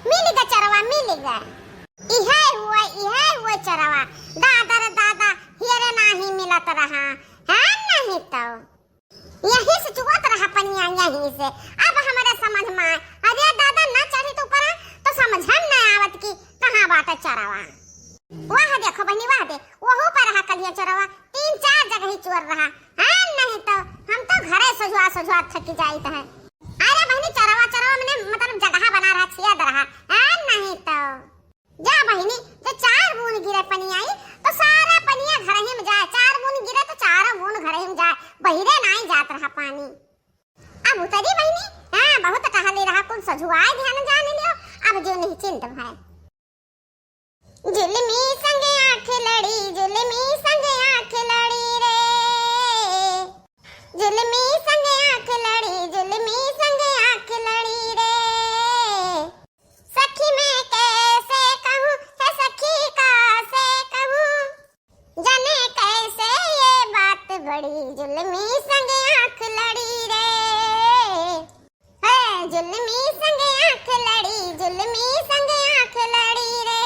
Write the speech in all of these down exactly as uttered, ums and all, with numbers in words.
मिल ग चरवा, मिल ग। इहे हुए, इहे हुए चरवा। दादा रे दादा, हियरे नाही मिलत रहा। हाँ, नहीं तो। यहीं से चुअत रहा पनिया, यहीं से। अब हमरे समझ में आए। अरे दादा, ना चढ़ी तो ऊपर, तो समझ में ना आवत कि कहाँ बाटे चरवा। वाह देखो बहिनी, वाह दे, वहू पर रहा कलिया चरवा, तीन चार जगह ही चुअर रहा। हाँ, नहीं तो हम तो घरे सोझुआ सोझुआ थकी जाइत है। अरे बहिनी, चरवा, चरवा मने मतलब जगह बना रहा, छियत रहा। हाँ, नहीं तो। जा बहिनी, जो चार बूंद गिरे पनिया, तो सारा पनिया घरही में जाए, चार बूंद गिरे तो चारों बूंद घरही में जाए, बहिरे नाई जात रहा पानी। अब उतरी बहिनी, हाँ, बहुत टहली रहा, कुल सझुआए ध्यान जान लियो, अब जो निश्चिंत भय। जुल्मी संग आँख लड़ी, जुल्मी संग आँख लड़ी रे। जुल्मी संग आँख लड़ी, जुल्मी संग आँख लड़ी रे। सखी मैं कैसे कहूँ, हे सखी का से कहूँ, जाने कैसे ये बात बड़ी, जुल्मी संग आँख लड़ी रे। हे जुल्मी संग आँख लड़ी, जुल्मी संग आँख लड़ी रे।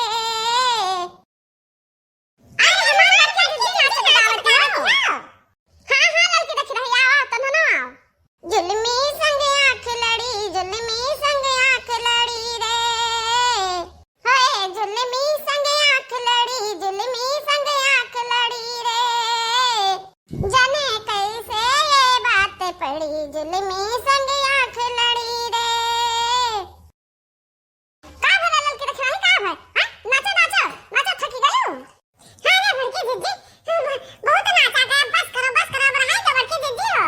अरे हमार लड़की के नाच गावत हो। हाँ, हाँ, लड़की देखी रही, आओ, तनो ना आओ। जुल्मी संग आँख लड़ी, जुल्मी संग आँख लड़ी रे। होए, जुल्मी संग आँख लड़ी, जुल्मी संग आँख लड़ी रे। जाने कैसे ये बात पड़ी, जुल्मी संग आँख लड़ी रे। का भला ललकी रखना है, का भय? हाँ? नाचो, नाचो, नाचो, थकी गयो। हाँ रे बड़की जिज्जी, हाँ, हाँ, बहुत नाचा गया, बस करो, बस करो, अब रहाई तो बड़की जिज्जी हो।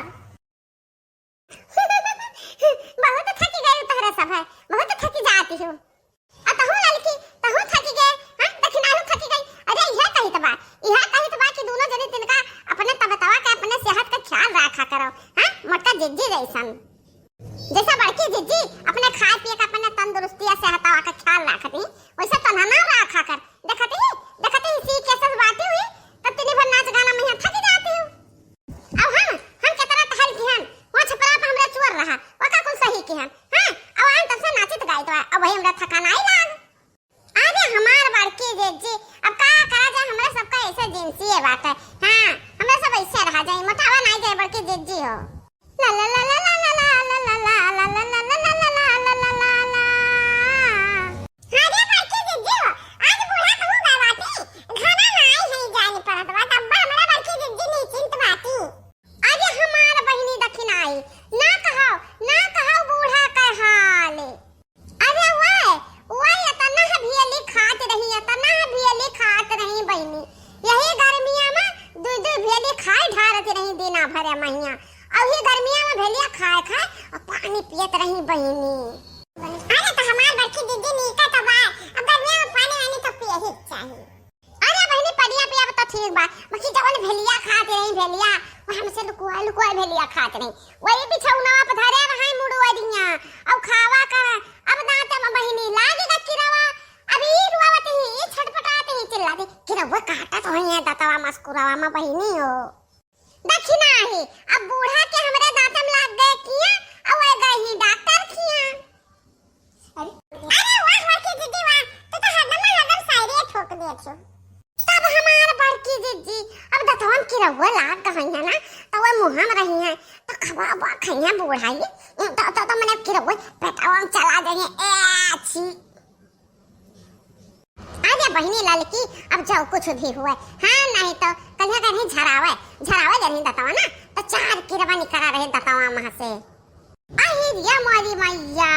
बहुत थकी गई तोहरे सब है, बहुत थकी जाती हो। आ तहू ललकी, तहू थकी गए, हाँ? दखिनाहू थकी गई। अरे इहे कहित बा, इहे कहित बा कि दोनों जनी तिनका अपने तबतवा के, अपने सेहत का ख्याल रखा करो, हाँ? मोटका जिज्जी जैसन। जैसे बड़की जिज्जी अपने खाए पिए का, अपने तंदुरुस्ती या सेहतवा का ख्याल रखत ही, वैसे तन्हा ना रखा कर। देखत ही, देखत ही सी कैसे बाटी हुई, तब तिनी भर नाच गाना में यहाँ थकी जाती हूँ। अब हम, हम कितना टहल की हन, वहाँ छपरा पे हमरा चुअर रहा, वका कुल सही की हन, हाँ? अब आन तब से नाचित गाइत बा, अब वही हमरा थकान आई लाग। अरे हमार बड़की जिज्जी, अब का करा जाए, हमरा सबका ऐसे जिनसी है बात है। हाँ, हमरा सब ऐसे रहा जाए, मोटावा नाई जाए बड़की जिज्जी हो। ला ला ला ला ला। अरे बड़की जिज्जी हो, आज बूढ़ा कहूँ गए बाटी, घामा नाई है जानी पड़त बा, तब हमरा बड़की जिज्जी निश्चिंत बाटी। अरे हमार बहिनी दखिनाई, ना कहो, ना कहो बूढ़ा के हाल। अरे वह, वह इतना भेली खात रही, इतना भेली खात रही बहिनी। यही गर्मिया में दुई दुई भेली खाए ढारत रही दिना भर महिया। और ये गर्मिया में भेलिया खाए खाए और पानी पियत रही बहिनी। अरे तो हमार बड़की दीदी नीका तो बा, अब गर्मिया में पानी वानी तो पिए ही चाहिए। अरे बहिनी, पनिया पियब त ठीक बा, बाकी जवन भेलिया खात रही भेलिया, वो हमसे लुकुआ लुकुआ भेलिया खात रही। वही बिछौनवा पे धरे रहे मुड़ुअरिया, अब खावा का, अब दांत में बहिनी लागे गा किरवा, अब ई रुआवत ही, ई छटपटात ही, चिल्लात ही, किरवा काटत होई है दतवा मस्कुरवा में बहिनी हो। दखिनाही, अब बूढ़ा के हमरे दांत में लाग गए किया, अब वह गए ही डॉक्टर किया। अरे, अरे वाह बड़की दीदी वाह, तू तो हरदम हरदम शायरी ठोक देत हो। तब हमार बड़की दीदी, अब दतवन किरवा लाग गई है ना, तो वो मुँह में रही है, तो खबा बा खइया बूढ़ाई, तो, तो, तो मने किरवा पेटवा में चला जाइए, ए छी। अरे बहिनी ललकी, अब जो कुछ भी हुए, हाँ, नहीं तो कल्हे कहीं झरावे, झरावे जरही दतवा ना, तो चार किरवा निकरा रहे दतवा मह से। अरे रे मोरी मैया,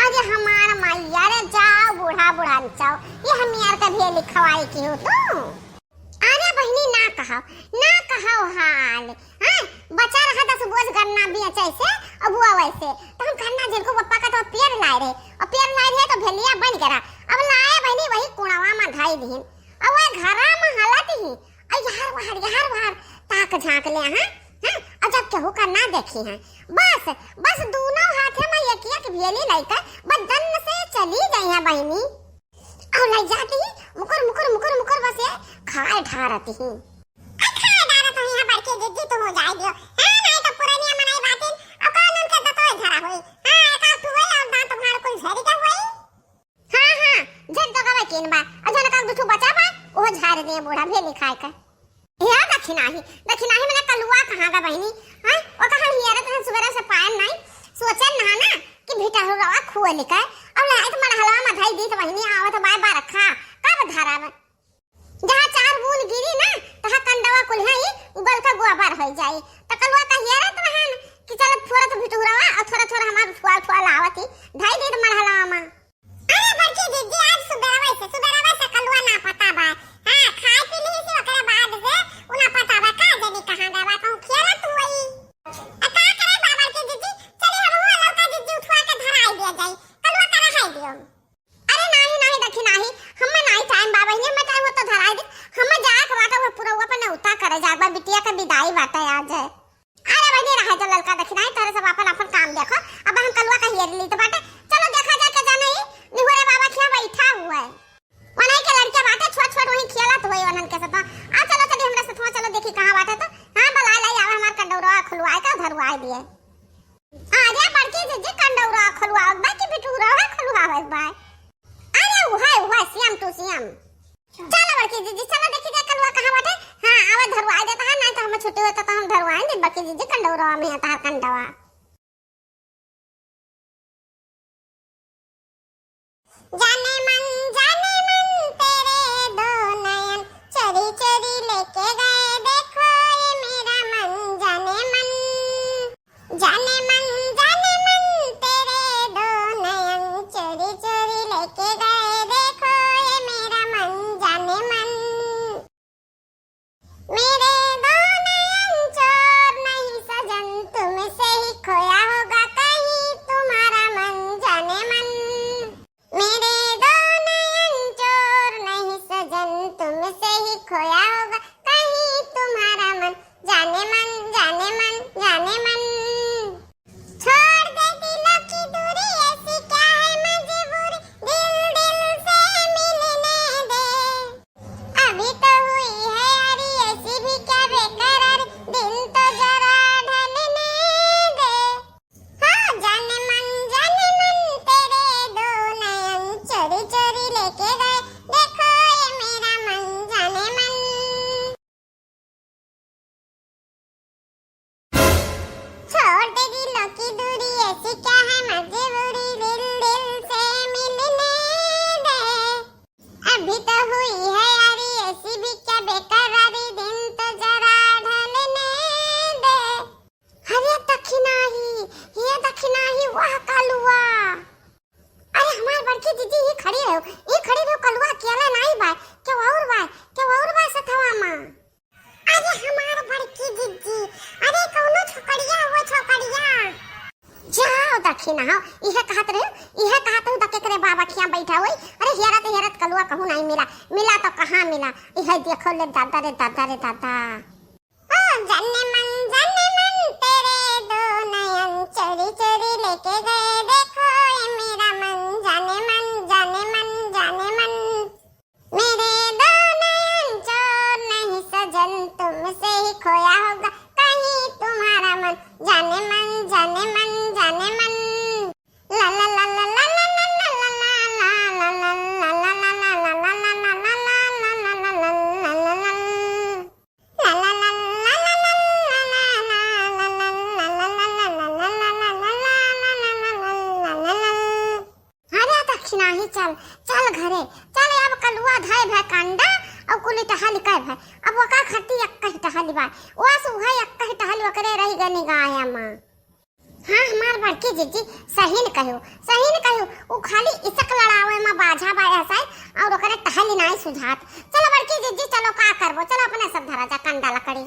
अरे हमार मैया रे, जाओ बूढ़ा बुढ़ान जाओ, ये हम यार का भेली खवाई की हो तू। अरे बहिनी ना कहो, ना कहो हाल। हाँ, बचा रहा दस बोझ गन्ना बेचे से और बुआ वैसे। तो हम गन्ना जिनको पप्पा का तो पेड़ लाए रहे, और पेड़ लाए रहे तो भेलिया बन गया। अब लाए बहिनी वही कुड़वा में ढाई दिन। और वह घरा में हालत ही, और यार वार, यार वार, ताक झांक ले, हाँ? हाँ? और जब केहू का ना देखी हैं, बस, बस दोनों हाथे में एक एक भेली लेकर बस दन्न से चली गई हैं बहिनी। और लग जाती ही मुकुर, मुकुर, मुकुर, मुकुर बस ये खाए ढारत ही। आ खाए ढारत ही, हाँ, बड़की जिज्जी तो हो जाए दियो। हाँ, नहीं तो पुरनिया मनाई बातिन, और कौन उनके दतोय धरा होई। हाँ, एक आध ठो होई और दांत तुम्हारे कुल झरी के होई। दिन बा, अउर जौन का दुठू बचा बा, ओह झार दिए बूढ़ा भेली खाए के। हे दखिनाही, दखिनाही मने कलुआ कहाँ गा बहिनी? हैं? ओका हम हियरत हन सुबेरे से पाएन नाई, सोचेन ना ना कि भिटहुरवा खुअ लिकै, अउर लाइत मड़हलवा मा धई दीत बहिनी आवत बाय बरखा, कब धरब? जहाँ चार बून गिरी ना, तहाँ कंडवा कुल्हा ही उगल का गोबर होइ जाई। त कलुआ का हियरत रहन कि चलत फोरत भिटहुरवा अउर थोरा थोरा हमार फुआल फुआल आवत ही, धई दीत मड़हलवा मा। अरे बड़की जिज्जी, आज सुबेरवा से, सुबेरवा से कलुआ ना पता बा। हाँ, खाए पी ली सी, ओकरे बाद से उ ना पता बा, का जानी कहाँ गवा, कहूँ खेलत होई। आ का करे बा बड़की जिज्जी, चली हम हुआ ललका जिज्जी उठवा के धराई दिया जाई, कलुआ का रहाई दियो। अरे नाही, नाही, दखिनाही, हम्मे नाही टाइम बा बहिनी, हम्मे टाइम हो तो धराई दे, हम्मे जाए के बाटे, वो पुरवा पे नेवता करे जाए बा, बिटिया के विदाई बाटे आज है। अरे बहिनी, रहे दो ललका दखिनाही, तोहरे सब आपन आपन काम देखो। अब हम कलुआ का हेर ली तो बाटे। चलो देखा जाए के जाने ही निहुरे बाबा खिया बैठा हुआ है। वनही के लड़का बाटे, छोट छोट वही खेलत हुए वनन के साथ। आ चलो चली हमरा साथ, चलो देखी कहाँ बाटे तो। हाँ, बलाए लाई आवे हमार कंडौरवा खुलवाए का धरुआए दिए। अरे बड़की जिज्जी, कंडौरवा खुलवावत बा कि बिटूरवा खुलवावत बा? अरे उहे, उहे, सेम टू सेम। चलो बड़की जिज्जी, चलो देखी जाए कलुआ कहाँ बाटे। हाँ, आवे धरुआई देता है, नहीं तो हमें छुट्टी होता तो हम धरुआई दे बड़की जिज्जी, कंडौरवा में है तहार कंडवा। जाने मन, जाने मन, तेरे दो नयन चोरी चोरी लेके गए, देखो ये मेरा मन, जाने मन। जाने मन, जाने मन, तेरे दो नयन चोरी चोरी लेके गए, देखो ये मेरा मन, जाने मन। मेरे दो नयन चोर नहीं सजन, तुमसे ही खोया होगा कहीं तुम्हारा मन, जाने मन। मेरे दो नयन चोर नहीं सजन, तुमसे ही खोया होगा कहीं तुम्हारा मन, जाने मन, जाने मन, जाने मन। छोड़ दे दिलों की दूरी, ऐसी क्या है मजबूरी, दिल दिल से मिलने दे। अभी तो हुई है यारी ऐसी भी क्या बेकरारी, दिन तो जरा ढलने दे। हाँ, जाने मन, जाने मन, तेरे दो नयन चोरी चोरी लेके गए, देखो ये मेरा मन, जाने मन। छोड़ दे दिलों की दूरी, ऐसी क्या है मजबूरी, दिल दिल से मिलने दे। अभी तो हुई है यारी ऐसी भी क्या बेकरारी, दिन तो जरा ढलने दे। अरे दखिनाही, ये दखिनाही, वाह कलुआ। अरे हमार बड़की जिज्जी, ई खड़ी रहो, ई खड़ी रहो, कलुआ अकेले नाई बाय, केहू और बाय, केहू और बाय सथवा मा। अरे हमार बड़की जिज्जी, अरे कौनो छोकरिया हो छोकरिया। जाओ दखिना हो, इहे कहत रहे, इहे कहत हूँ त केकरे बाबा खिया बैठा होई। अरे हेरत हेरत कलुआ कहूँ नाई मिला, मिला तो कहाँ मिला, इहे देखो ले दादा रे दादा रे दादा। ओ जाने मन, जाने मन, तेरे दो नयन चोरी चोरी लेके गए, देखो ये मेरा मन, जाने मन, जाने मन, जाने मन। मेरे दो नयन चोर नहीं सजन, तुमसे ही खोया होगा कहीं तुम्हारा मन, जाने मन, जाने मन, जाने मन। अरे दखिनाही, चल, चल घरे, चल, अब कलुआ धय भय कंडा, अब कुली टहल कय भय, अब ओका खट्टी एक्कही टहली बाय, ओस उहे एक्कही टहली ओकरे रहि गनी गाय मा। हाँ, हमार बड़की जिज्जी सही न कहो, सही न कहो, उ खाली इसक लड़ावे मा बाझा बा ऐसा, और ओकरे टहली नाई सुझात। चलो बड़की जिज्जी, चलो का करबो, चलो अपने सब धरा जा कंडा लकड़ी।